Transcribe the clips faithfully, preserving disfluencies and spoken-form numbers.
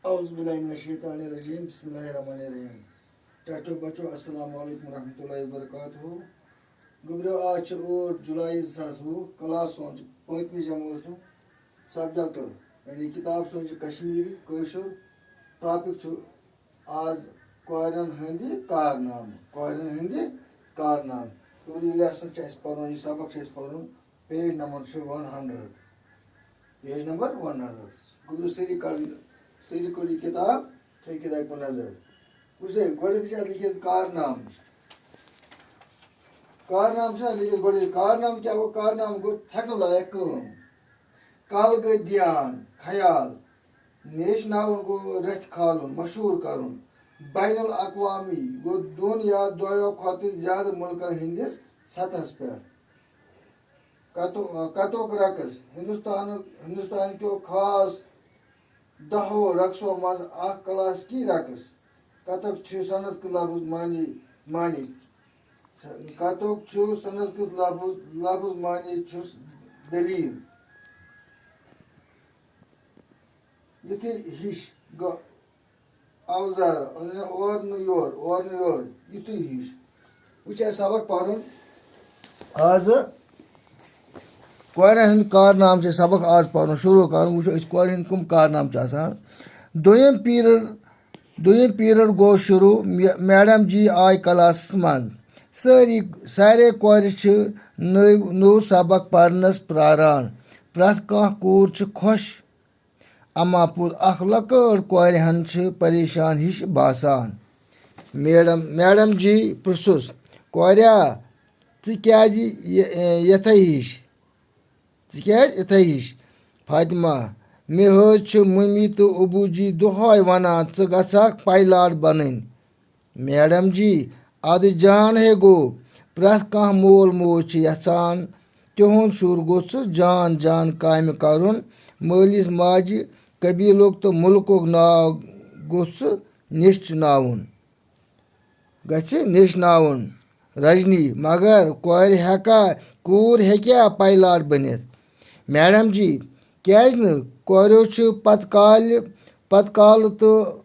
اعوذ باللہ من الشیطان الرجیم، بسم اللہ الرحمن الرحیم۔ ٹاٹھیو بچو، السلام علیکم ورحمۃ اللہ وبرکاتہ۔ گوٚبرو، آز چھِ ٲٹھ جولائی زٕ ساس وُہ، کلاس سون چھُ پٲنٛژمہِ جمٲژ ہُنٛد۔ سبجیکٹ، یعنی کتاب سٲنۍ چھِ کشمیری کٲشُر۔ ٹاپک چھُ آز کورٮ۪ن ہٕنٛدِ کارنامہٕ، کورٮ۪ن ہٕنٛدِ کارنامہٕ۔ گوٚبرو، یہِ لیسن چھُ اَسہِ پرُن، یہِ سبق چھُ اَسہِ پرُن، پیج نمبر چھُ ون ہنڈرڈ۔ پیج نمبر ون ہنڈرڈ۔ گوٚبرو، سٲری کر، سٲری کٔڑ یہِ کتاب، تھٲیِو کتابہِ کُن نظر۔ وٕچھ سا، گۄڈٕنیتھ چھِ اَتھ لیکھِتھ کارنامہٕ۔ کارنامہٕ چھُنہ لیکھِتھ گۄڈٕ، کارنامہٕ کیٛاہ گوٚو؟ کارنامہٕ گوٚو تھٮ۪کنہٕ لایق کٲم۔ کل گٔے دیان، خیال۔ نیشناوُن گوٚو رٮ۪تھ کھالُن، مشہوٗر کرُن۔ بین الاقوامی گوٚو دۄن یا دۄیو کھۄتہٕ زیادٕ مُلکن ہٕنٛدِس سطحس پٮ۪ٹھ۔ کتو-، کتوک رقص، ہندوستانُک، ہندوستان کیو خاص دہو رقصو منٛز اکھ کلاسیکی رقص۔ کتک چھُ سنسکرت لفظ معنی، معنی۔ کتک چھُ سنسکرت لفظ، لفظ معنی چھُس دلیل۔ یِتھُے ہِش گٔ-، اوزار، اورٕ نہٕ یورٕ، اورٕ نہٕ یورٕ، یِتھُے ہِش۔ وۄنۍ چھُ اَسہِ سبق پَرُن آزٕ۔ کورٮ۪ن ہُنٛد کارنامہٕ چھُ اَسہِ سبق آز پَرُن، شروٗع کَرُن۔ وٕچھو أسۍ کورٮ۪ن ہُنٛد کٕم کارنامہٕ چھِ آسان۔ دوٚیِم پیٖریڈ، دوٚیِم پیٖریڈ گوٚو شروٗع۔ مے-، میڈم جی آے کلاسَس منٛز۔ سٲری، سارے کورِ چھِ نٔو، نوٚو سبق پَرنَس پرٛاران۔ پرٛٮ۪تھ کانٛہہ کوٗر چھِ خۄش۔ اما پوٚز اکھ لۄکٕٹ کورِ ہن چھِ پریشان ہِش باسان۔ میڈم، میڈم جی پرٛژھُس، "کوریا، ژٕ کیازِ یہِ-، یِتھے ہِش؟ ژٕ کیازِ یِتھے ہِش؟" فاطمہ، "مےٚ حظ چھِ ممی تہٕ ابو جی دۄہے ونان، ژٕ گژھکھ پائلٹ بنٕنۍ۔" میڈم جی، ادٕ جان ہے گوٚو، پرٛٮ۪تھ کانٛہہ مول موج چھُ یژھان تِہُنٛد شُر گوٚژھ جان جان کامہِ کرُن، مٲلِس ماجہِ، قبیلُک تہٕ مُلکُک ناو گوٚژھ نیچھناوُن، گژھِ نیچھناوُن۔ رجنی، مگر کورِ ہیٚکا، کوٗر ہیٚکیا پائلٹ بٔنِتھ؟ میڈم جی، کیازِ نہٕ؟ کوریو چھُ پتہٕ کالہِ، پتہٕ کالہٕ تہٕ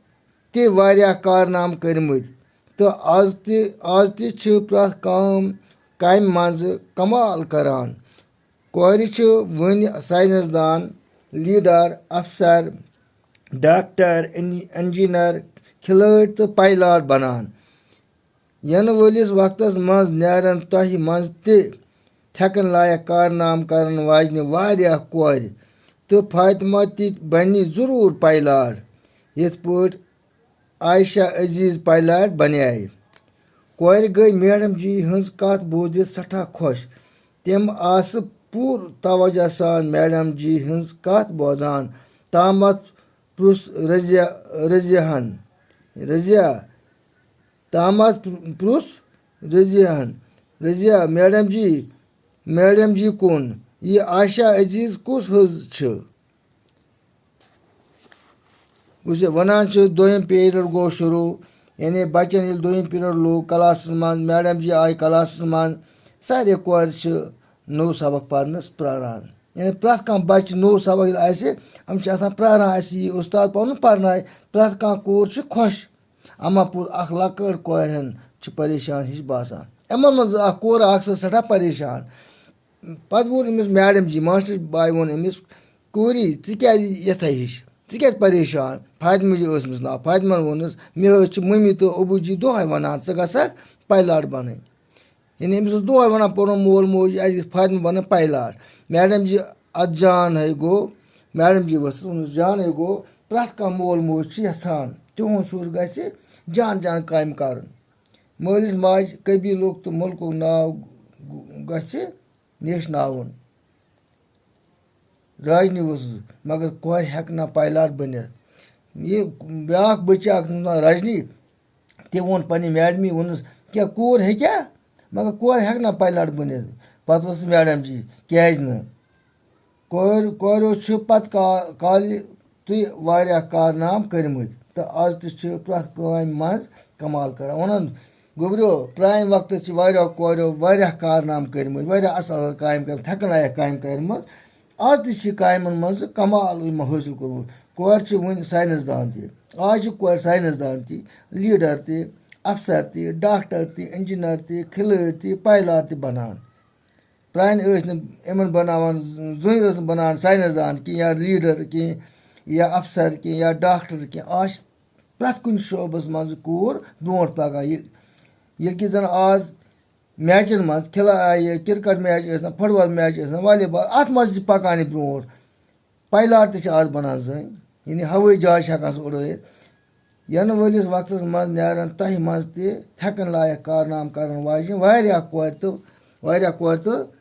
تہِ واریاہ کارنامہٕ کٔرمٕتۍ تہٕ آز تہِ، آز تہِ چھِ پرٛٮ۪تھ کٲم، کامہِ منٛزٕ کمال کران۔ کورِ چھِ وُنہِ سائنسدان، لیڈر، افسر، ڈاکٹر، ان-، انجینئر، کھلٲڑۍ تہٕ پائلٹ بنان۔ یِنہٕ وٲلِس وقتس منٛز نیرن تۄہہِ منٛز تہِ تھٮ۪کن لایق کارنامہٕ کرن واجنہِ واریاہ کورِ، تہٕ فاطمہ تہِ بنہِ ضروٗر پائلٹ، یِتھ پٲٹھۍ عائشہ عزیز پائلٹ بنیایہِ۔ کورِ گٔے میڈم جی ہٕنٛز کتھ بوٗزِتھ سٮ۪ٹھاہ خۄش۔ تِم آسہٕ پوٗرٕ توجہ سان میڈم جی ہٕنٛز کتھ بوزان۔ تامتھ پرُژھ رضیہ، رضیہن، رضیہ، تامتھ پرُژھ رضیہن، "رضیہ، میڈم جی، میڈم جی کُن، یہِ عائشہ عزیز کُس حظ چھِ؟" وٕچھ، ونان چھِ دوٚیِم پیٖریڈ گوٚو شروٗع، یعنی بچن ییٚلہِ دوٚیِم پیٖریڈ لوٚگ کلاسس منٛز، میڈم جی آیہِ کلاسس منٛز، سارے کورِ چھِ نوٚو سبق پرنس پراران۔ یعنی پرٛٮ۪تھ کانٛہہ بچہِ نوٚو سبق ییٚلہِ آسہِ، یِم چھِ آسان پراران اَسہِ یی اُستاد پنُن پرنایہِ۔ پرٛٮ۪تھ کانٛہہ کوٗر چھِ خۄش۔ اما پوٚز اکھ لۄکٕٹ کورِ ہن چھِ پریشان ہِش باسان۔ یِمن منٛز اکھ کورِ اکھ سۄ سٮ۪ٹھاہ پریشان۔ پتہٕ ووٚن أمِس میڈم جی، ماسٹر باے ووٚن أمِس، "کوٗری، ژٕ کیازِ یِتھے ہِش؟ ژٕ کیازِ پریشان؟" فاطمہ جی ٲس أمِس ناو۔ فاطمہن ووٚنُس، "مےٚ حظ چھِ ممی تہٕ ابوٗ جی دۄہے ونان، ژٕ گژھکھ پائلٹ بنٕنۍ۔" یعنی أمِس اوس دۄہے ونان پنُن مول موج، "اَسہِ گژھِ فاطمہ بنٕنۍ پائلٹ۔" میڈم جی اتھ جان ہے گوٚو، میڈم جی ؤژھٕس، ووٚنُس، "جان ہے گوٚو، پرٛٮ۪تھ کانٛہہ مول موج چھُ یژھان تِہُنٛد شُر گژھِ جان جان کامہِ کرُن۔ مٲلِس ماجہِ، قبیلُک تہٕ مُلکُک ناو گژھِ نیشناوُن۔" راجنی ؤژھٕس، مگر کورِ ہیٚکہِ نہٕ پائلٹ بٔنِتھ۔ یہِ بیٛاکھ بٔچی اکھ ناو رجنی، تہِ ووٚن پننہِ میڈمی، ووٚنُس، "کیٛاہ کوٗر ہیٚکیٛاہ؟ مگر کورِ ہیٚکہِ نہ پائلٹ بٔنِتھ؟" پتہٕ ؤژھ میڈم جی، "کیازِ نہٕ؟ کورِ، کوریو چھِ پتہٕ کا-، کالہِ تہِ واریاہ کارنامہٕ کٔرمٕتۍ تہٕ از تہِ چھِ پرٛٮ۪تھ کامہِ منٛز کمال کران۔" وَنان، گوٚبرِو، پرٛانہِ وقتہٕ چھِ واریاہ کوریو واریاہ کارنامہٕ کٔرمٕتۍ، واریاہ اصل اصل کامہِ کٔرمٕتۍ، تھٮ۪کن لایق کامہِ کٔرمٕژ۔ از تہِ چھِ کامٮ۪ن منٛز کمال یِمو حٲصِل کوٚرمُت۔ کورِ چھِ وٕنہِ ساینس دان تہِ۔ آز چھِ کورِ ساینس دان تہِ، لیٖڈر تہِ، افسر تہِ، ڈاکٹر تہِ، انجینئر تہِ، کھلٲڑۍ تہِ، پایلاٹ تہِ بنان۔ پرٛانہِ ٲسۍ نہٕ یِمن بناوان، زٔنۍ ٲس نہٕ بنان ساینس دان کینٛہہ، یا لیٖڈر کینٛہہ، یا افسر کینٛہہ، یا ڈاکٹر کینٛہہ۔ آز چھِ پرٛٮ۪تھ کُنہِ شعبس منٛز کوٗر برونٛٹھ پکان۔ یہِ، ییٚلہِ کہِ زن آز میچن منٛز کھلا-، یہِ کرکٹ میچ ٲسۍ تن، فٹ بال میچ ٲسۍ تن، والی بال، اتھ منٛز چھِ پکان یہِ برونٛٹھ۔ پایلاٹ تہِ چھِ آز بنان زٔنۍ، یعنی ہوٲیی جہاز چھِ ہٮ۪کان سُہ اُڑٲیِتھ۔ یِنہٕ وٲلِس وقتس منٛز نیرن تۄہہِ منٛز تہِ تھٮ۪کن لایق کارنامہٕ کرن واجیٚنۍ واریاہ کورِ تہٕ، واریاہ کورِ تہٕ